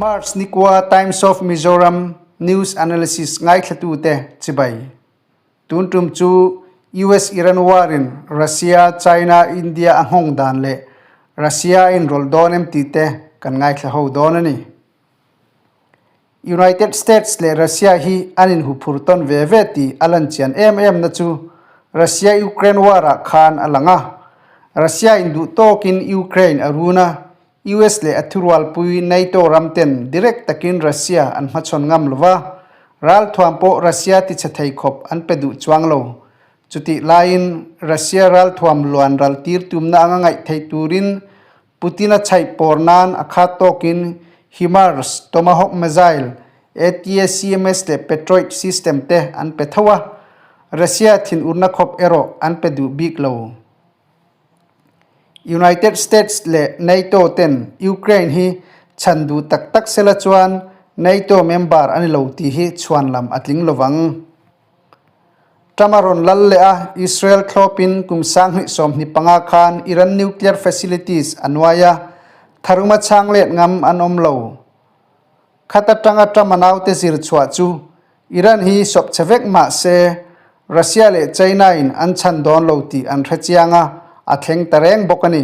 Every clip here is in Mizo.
March nikua Times of Mizoram News Analysis ngaithlatute chibai. Tun tum chu US-Iran war in Russia, China, India a nghawng dan leh Russia a inrawlh dawn em tih te kan ngaithla ho dawn a ni. United States leh Russia hi an inhuphur tawn ve ve tih a lan chian em em na chu Russia-Ukraine war ah khan a lang a. Russia in duh tawkin Ukraine a run a, US leh a thurualpui NATO ram ten direct takin Russia an hmachhawn ngam lo va, ralthuam pawh Russia tichhe thei khawp an pe duh chuang lo. Chutih laiin Russia ralthuam luan ral tir tumna anga ngaih theih turin Putin-a chhaih pawr nan a khat tawkin HIMARS, Tomahawk missile, ATACMS leh Patriot system te an pe tho a, Russia thinurna khawp erawh an pe duh bik lo. United States leh NATO ten Ukraine hi chhan duh tak tak sela chuan NATO member a ni lo tih hi chhuan lam a tling lovang. Trump a rawn lal leh a, Israel thlawpin kum 2025 khan Iran nuclear facilities a nuai a, tharuma chhang let ngam an awm lo. Khat atanga Trump a naute zir chhuah chu Iran hi sawp che vek mah se Russia leh China in an chhan dawn lo tih an hre chiang a, a thleng ta reng bawk a ni.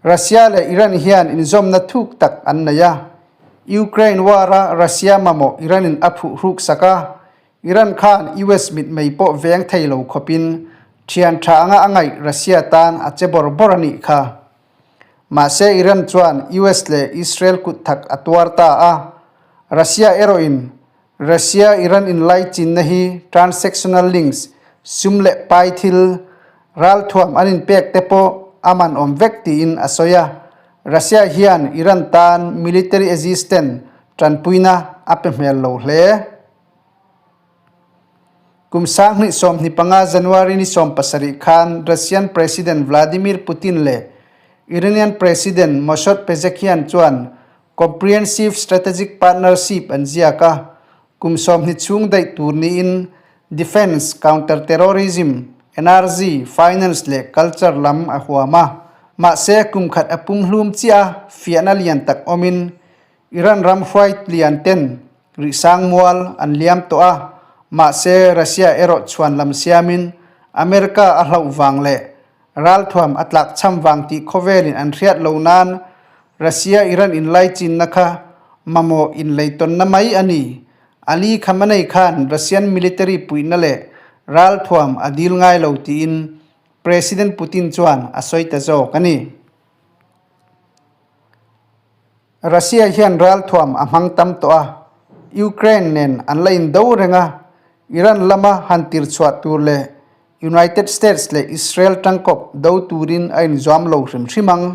Russia leh Iran hian inzawmna thuk tak an nei a, Ukraine war a Russia mamawh Iran in a phuh hruk sak a, Iran khan US mitmei pawh veng thei lo khawpin thian tha anga a ngaih Russia tan a che bawr bawr a nih kha. Mahse Iran chuan US leh Israel kut thak a tuar ta a, Russia erawhin Russia-Iran inlaichinna hi transactional links, sum leh pai thil, ralthuam an inpek te pawh a man awm vek tiin a sawi a. Russia hian Iran tan military assistance tanpuina a pe hmel lo hle. Kum 2025 January ni 17 khan Russian President Vladimir Putin leh Iranian President Masoud Pezeshkian chuan Comprehensive Strategic Partnership an ziak a, kum 20 chhung daih tur niin Defence, Counter-Terrorism, Energy, Finance leh Culture lam a huam a. Mahse, kum khat a pumhlum chiah a, fiahna lian tak awmin Iran ram hruai lian ten rihsang mual an liam tawh a, mahse Russia erawh chhuan lam siamin America a hlauh vang leh ralthuam a tlak chham vang tih khawvelin an hriat lo nan Russia-Iran inlaichinna kha mamawh inleitawnna mai a ni. Ali Khamenei khan Russian military puihna leh ralthuam a dil ngai lo tiin President Putin chuan a sawi ta zawk a ni. Russia hian ralthuam a hmang tam tawh a, Ukraine nen an la indo reng a, Iran lama han tir chhuah tur leh United States leh Israel tangkawp do turin a inzuam lo hrim hrim ang.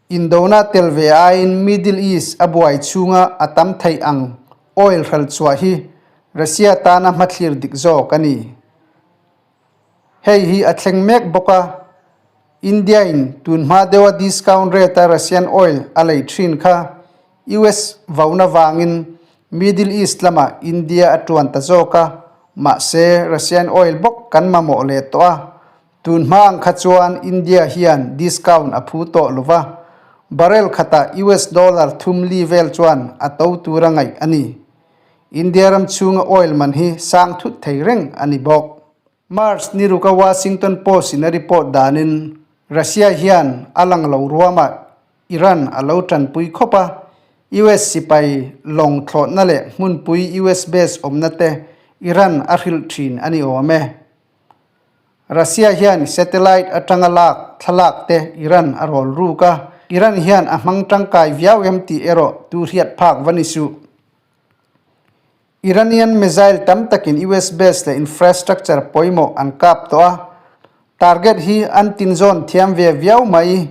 Indona tel ve aiin Middle East a buai chhunga a tam theih ang oil hral chhuah hi Russia tana hmathlir dik zawk a ni. Hei hi a thleng mek bawk a, India-in tun hma deuha discount rate-a Russian oil a lei thin kha US vauna vangin Middle East lamah India a tuan ta zawk a, mahse Russian oil bawk kan mamawh leh tawh a, tun hma ang kha chuan India hian discount a phu tawh lo va, barrel khatah US dollar thum li vel chuan a to tura ngaih a ni. India ram chhunga oil man hi sang thut thei reng a ni bawk. March ni ruka Washington Post in a report danin Russia hian a lang lo ruamah Iran a lo tanpui khawp a, US sipai lawng thlawhna leh hmunpui US base awmna te Iran a hrilh thin a ni awm e. Russia hian satellite atanga lak thlalak te Iran a rawl ruk a, Iran hian a hmang tangkai viau em tih erawh tu hriat phak va ni suh. Iranian missile tam takin US base leh infrastructure pawimawh an kap tawh a, target hi an tinzawn thiam ve viau mai.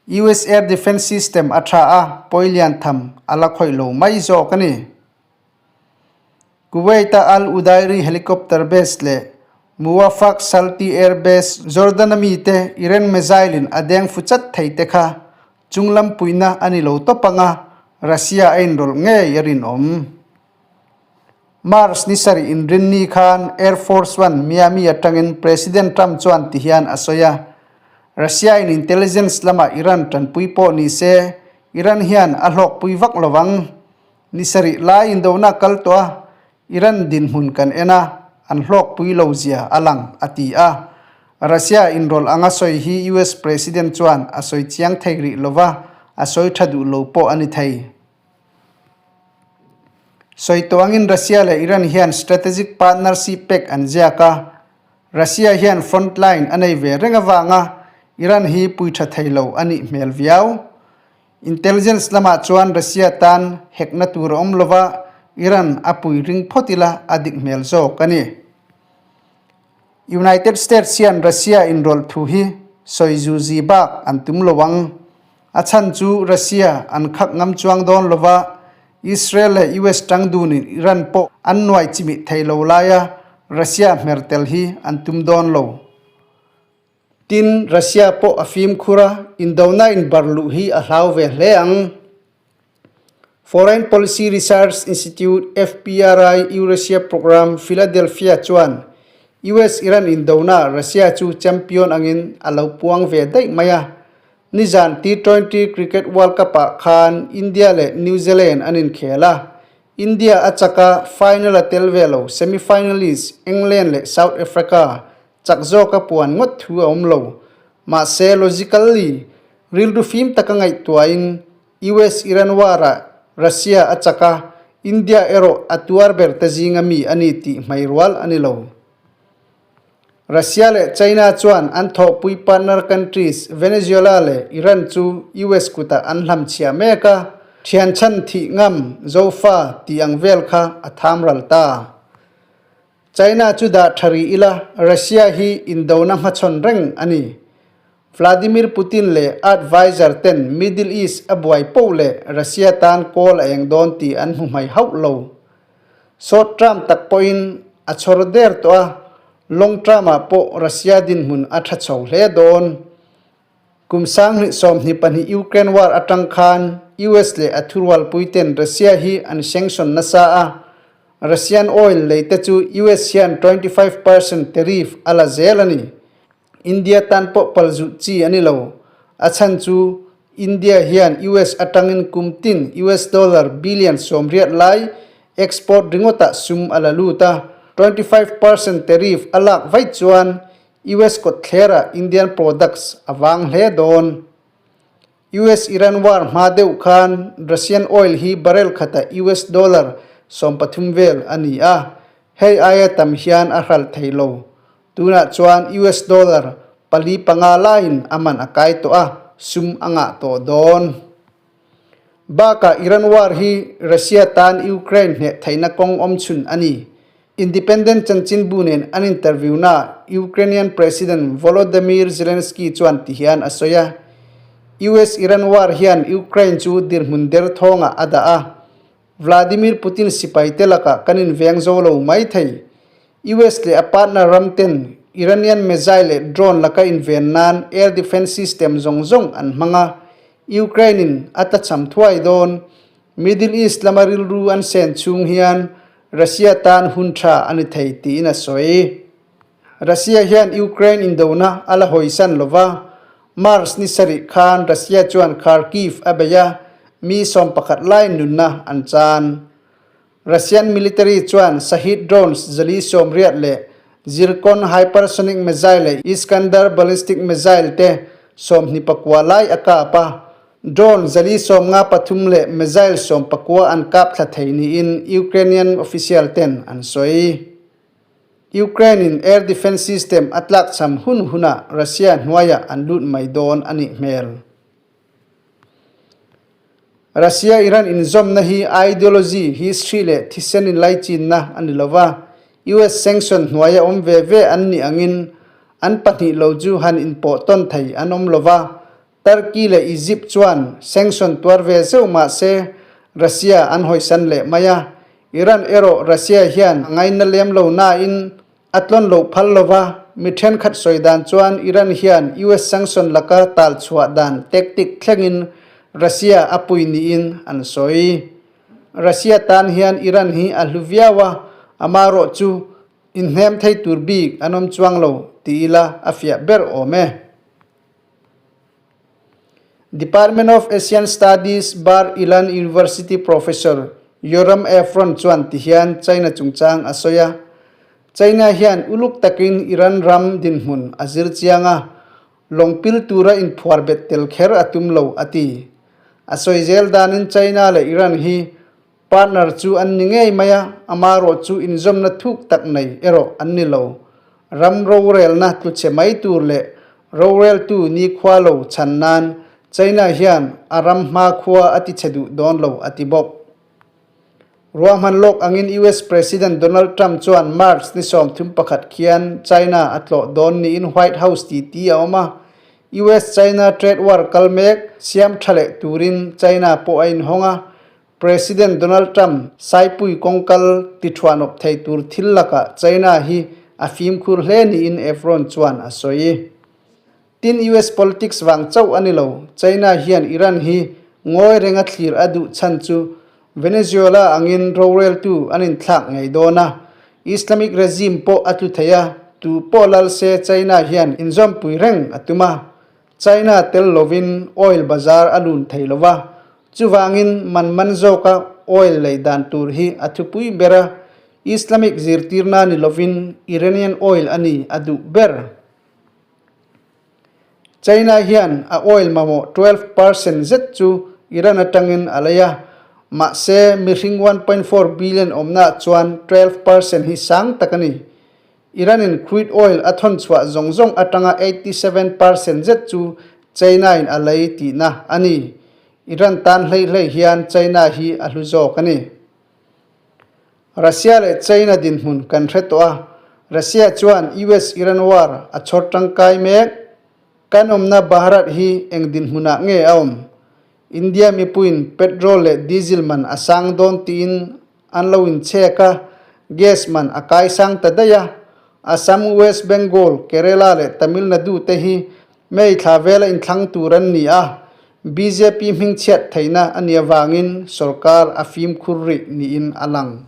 US air defence system a tha a, pawi lian tham a la khawih lo mai zawk a ni. Kuwait-a Al Udairi helicopter base leh Muwaffaq Salti air base Jordan-a mite Iran missile-in a deng fu chat thei te kha Chunglam puihna a ni lo tawp ang a, Russia a inrawlh ngei a rinawm. March ni sarih inrinni khan Air Force One Miami atangin President Trump chuan ti hian a sawi a, Russia in intelligence lamah Iran tanpui pawh ni se, Iran hian a hlawkpui vak lovang. Ni sarih lai indona kal tawh a, Iran dinhmun kan en a, an hlawkpui lo zia a lang, a ti a. Russia inrawlh anga sawi hi US President chuan a sawi chiang thei rih lova, a sawi tha duh lo pawh a ni thei. Sawi tawh angin Russia leh Iran hian strategic partnership pek an ziak a, Russia hian front line a nei ve reng avanga Iran hi pui tha thei lo a nih hmel viau. Intelligence lamah chuan Russia tan hekna tur a awm lova, Iran a pui ring phawt ila a dik hmel zawk a ni. United States hian Russia inrawlh thu hi sawi zu zi bak an tum lo ang. A chhan chu Russia an khak ngam chuang dawn lova, Israel leh US tang dunin Iran pawh an nuai chimih thei lo laia Russia hmer tel hi an tum dawn lo. Tin, Russia pawh a fimkhur a, indona inbar luh hi a hlau ve hle ang. Foreign Policy Research Institute, FPRI, Eurasia Program, Philadelphia chuan US-Iran indona Russia chu champion angin a lo puang ve daih mai a. Nizan T20 Cricket World Cup-ah khan India leh New Zealand an inkhel a, India a chak a, final a tel ve lo, semi-finalist England leh South Africa Chak zawka puan ngawt thu a awm lo. Mahse, logically, rilru fim taka ngaihtuahin US-Iran war-ah Russia a chak a, India erawh a tuar ber te zinga mi a ni tih hmai rual a ni lo. Russia leh China chuan an thawhpui partner countries Venezuela leh Iran chu US kutah an hlamchhiah mek a, thian chhan thih ngam Zofa tih ang vel kha a tham ral ta. China chu dah tha rih ila, Russia hi indona hmachhawn reng a ni. Vladimir Putin leh adviser ten Middle East a buai poh leh Russia tan kawl a eng dawn tih an hmu hmai hauh lo. Short term tak pawhin a chhawr der tawh a, long term-ah pawh Russia dinhmun a tha chho hle dawn. Kum 2022 Ukraine war atang khan US leh a thurualpui ten Russia hi an sanction nasa a, Russian oil lei te chu US hian 25% tariff a la zel a ni. India tan pawh palzuh chi a ni lo. A chhan chu India hian US atangin kum tin US dollar billion 80 lai export ringawtah sum a la lut a, 25% tariff a lak vaih chuan US kawtthlerah Indian products a vang hle dawn. US-Iran war hma deuh khan Russian oil hi barrel khatah US dollar 13 vel a ni a, hei aia tam hian a hralh thei lo. Tunah chuan US dollar pali panga laiin a man a kai tawh a, sum a ngah tawh dawn. Bakah Iran war hi Russia tan Ukraine hneh theihna kawng awmchhun a ni. Independent chanchinbu nen an interview naah Ukrainian President Volodymyr Zelensky chuan ti hian a sawi a, US-Iran war hian Ukraine chu dirhmun derthawngah a dah a, Vladimir Putin sipaite lakah kan inveng zo lo mai thei. US leh a partner ram ten Iranian missile leh drone laka inven nan air defence system zawng zawng an hmang a, Ukraine in a tlachham thuai dawn. Middle East lama rilru an sen chhung hian Russia tan hun tha a ni thei tiin a sawi. Russia hian Ukraine indona a la hawisan lova, March ni sarih khan Russia chuan Kharkiv a bei a, mi 11 lai nunna an chan. Russian military chuan Shahed drones 480 leh Zircon hypersonic missile leh Iskander ballistic missile te 29 lai a kap a, drone 453 leh missile 19 an kap thla thei niin Ukrainian official ten an sawi. Ukraine in air defence system a tlakchham hun hunah Russia hnuaiah an lut mai dawn a nih hmel. Russia-Iran inzawmna hi ideology, history leh thisen inlaichinna a ni lova, US sanction hnuaia awm ve ve an nih angin an pahnih lo chu han inpawh tawn thei an awm lova, Turkey leh Egypt chuan sanction tuar ve zeuh mah se Russia an hawisan leh mai a, Iran erawh Russia hian a ngaina lem lo nain a tlawn loh phal lo va, mi thenkhat sawi dan chuan Iran hian US sanction laka tal chhuah dan tactic thlengin Russia a pui niin an sawi. Russia tan hian Iran hi a hlu viau a, amarawh chu inhnem thei tur bik an awm chuang lo ti ila a fiah ber awm e. Department of Asian Studies, Bar Ilan University Professor Yoram Efron chuan tihian China chungchang a sawi a, China hian uluk takin Iran ram dinhmun a zir chiang a, lawng pil tura inphuar bet tel kher a tum lo, a ti. A sawi zel danin China leh Iran hi Partner chu an ni ngei mai a, amarawh chu inzawmna thuk tak nei erawh an ni lo. Ram rorelna tluchhe mai tur leh roreltu nikhua lo chhan nan China hian a ram hmakhua a tichhe duh dawn lo a ti bawk. Ruahman lawk angin US President Donald Trump chuan March ni 31 khian China a tlawh dawn niin White House titi a awm a, US-China trade war kal mek siam tha leh turin China pawh a inhawng a, President Donald Trump saipui kawngkal tithuanawp thei tur thil lakah China hi a fimkhur hle niin Efron chuan a sawi. Tin US politics vang chauh a ni lo, China hian Iran hi ngawi renga thlir a duh chhan chu Venezuela angin roreltu an inthlak ngei dawn a, Islamic regime pawh a tlu thei a, tu pawh lal se China hian inzawmpui reng a tum a. China tel lovin oil bazar a lun thei lo va, chuvangin man man zawka oil lei dan tur hi a thupui ber a, Islamic zirtirna ni lovin Iranian oil a ni a duh ber. China hian a oil mamawh 12% zet chu Iran atangin a lei a, mahse mihring 1.4 billion awmnaah chuan 12% hi sang tak a ni. Iran-in crude oil a thawn chhuah zawng zawng atanga 87% zet chu China-in a lei tihna a ni. Iran tan hlei hlei hian China hi a hlu zawk a ni. Russia leh China dinhmun kan hre tawh a, Russia chuan US-Iran war a chhawr tangkai mek. Kan awmna Bharat hi eng dinhmunah nge a awm? India mipuiin petrol leh diesel man a sang dawn tiin an lo inchhek a, gas man a kai sang ta daih a. Assam, West Bengal, Kerala leh Tamil Nadu te hi May thla vela inthlang tur an ni a, bjp hmingchhiat theihna a nih avangin sorkar a fimkhur rih niin a lang.